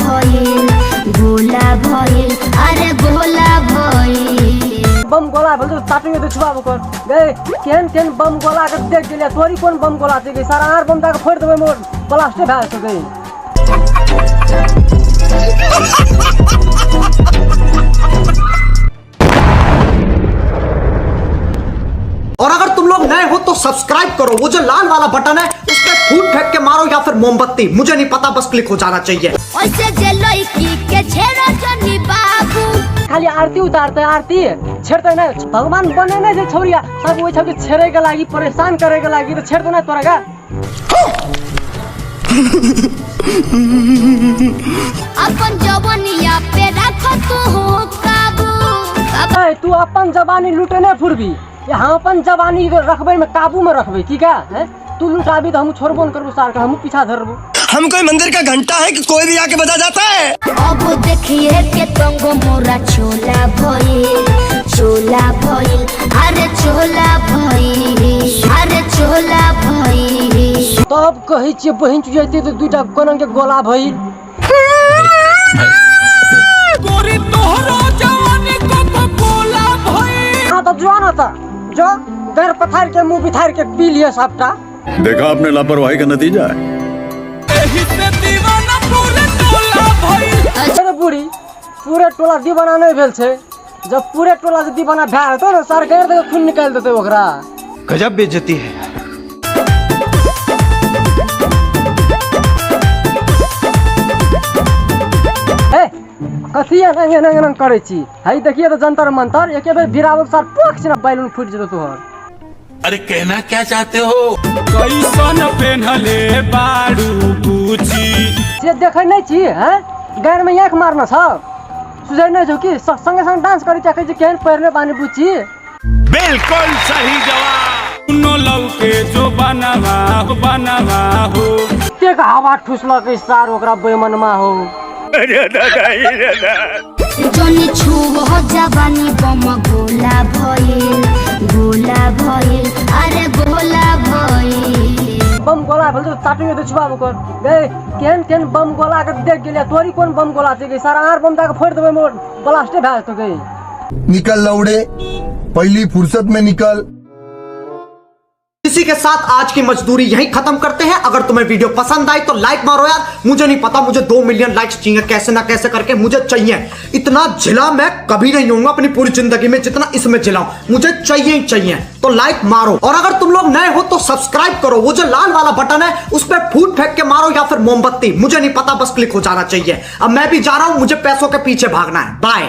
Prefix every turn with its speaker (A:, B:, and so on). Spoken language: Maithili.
A: भइल, गोला भइल, अरे गोला भइल।
B: बम गोला भेल तऽ चाटुए तऽ छुआबो कर गए। केहन केहन बम गोला के देख गेलियै, तोरी कोन बम गोला छै गई? सारा आर बम दऽ के फोड़ि देबै, मोर ब्लास्टे भए जेतौ गई।
C: और अगर तुम लोग नए हो तो सब्सक्राइब करो, वो जो लाल वाला बटन है उस पर फूट फेंक के मारो या फिर मोमबत्ती, मुझे नहीं पता, बस क्लिक हो जाना चाहिए।
A: ओइसे जे लड़की के छेड़ा जनी बाबू।
B: खाली आरती उतारते, आरती छेड़ते नहीं। भगवान बने नहीं जे छौरिया सब ओइ छौरी छेड़े के लागी, परेशान करे के लागी, तो छेड़ते नहीं तोरा का।
A: अपन जवनिया पे रख तू काबू।
B: ए, तू अपन जवानी लूटे नहीं फुरबी, ये हम अपन जवानी रखबै में काबू में रखबै की का हैं? तू लुटाबी तो हम छोड़बो न करबो सार के, हम पीछा धरबो।
D: हम कोई मंदिर का घंटा है कि कोई भी आके बजा जाता है।
A: अब देखिए के तंगो मोरा छोला भइल, छोला भइल, अरे छोला भइल, अरे छोला भइल।
B: तब कहै छियै बहिन चुजैते तऽ दूटा कोना के गोला भइल।
E: गोरी तोहरो जवानी को गोला भइल।
B: हाँ तो जो ना था जो घर पथार के मुंह बिथार के पी लियो सबटा।
F: देखा आपने लापरवाही का नतीजा है।
E: एही से दीवाना पूरे टोला भइल।
B: अरे बूढ़ी, पूरे टोला दीवाना नहीं भेल छै, जब पूरे टोला से दीवाना भए हेतौ ने सर गाड़ि दे खून निकालि देतै ओकरा।
D: गजब बेइज्जती है।
B: ए कथी एना एना एना करै छी? हई देखिए तऽ जंतर मंतर एके बेर भिराबो सर पक छै ने बैलून फुटि जेतौ तोहर।
G: अरे कहना क्या चाहते हो?
E: कैसन पेन्हले बारू गुची।
B: से देखै नहि छी हैं, गाड़ि में आँखि मारना छौ, सुझै नहि छौ कि संगे संग डांस करै छै, कहै छै केहन पहिरने बानी बुच्ची।
G: बिल्कुल सही जवाब।
E: नो लौके जो बनवा हो बनवा हो।
B: कतेक हवा ठुसलक सार ओकरा बेमनमा हो।
A: जनी छुओ जवानी बम गोला भइल, गोला भइल, अरे गोला भइल।
B: बम गोला भेल तऽ चाटुए तऽ छुआबो कर गए। केहन केहन बम गोला के देख गेलियै, तोरी कोन बम गोला छै गई? सारा आर बम दऽ के फोड़ि देबै, मोर ब्लास्टे भए जेतौ गई।
H: निकल लौड़े, पहली फुर्सत में निकल।
C: इसी के साथ आज की मजदूरी यहीं खत्म करते हैं। अगर तुम्हें वीडियो पसंद आई तो लाइक मारो यार, मुझे नहीं पता, मुझे 2 मिलियन लाइक्स चाहिए, कैसे ना कैसे करके मुझे चाहिए। इतना झिला मैं कभी नहीं होऊंगा अपनी पूरी जिंदगी में जितना इसमें झिलाऊं, मुझे चाहिए ही चाहिए, तो लाइक मारो। और अगर तुम लोग नए हो तो सब्सक्राइब करो, वो जो लाल वाला बटन है उस पर फूट फेंक के मारो या फिर मोमबत्ती, मुझे नहीं पता, बस क्लिक हो जाना चाहिए। अब मैं भी जा रहा हूं, मुझे पैसों के पीछे भागना है। बाय।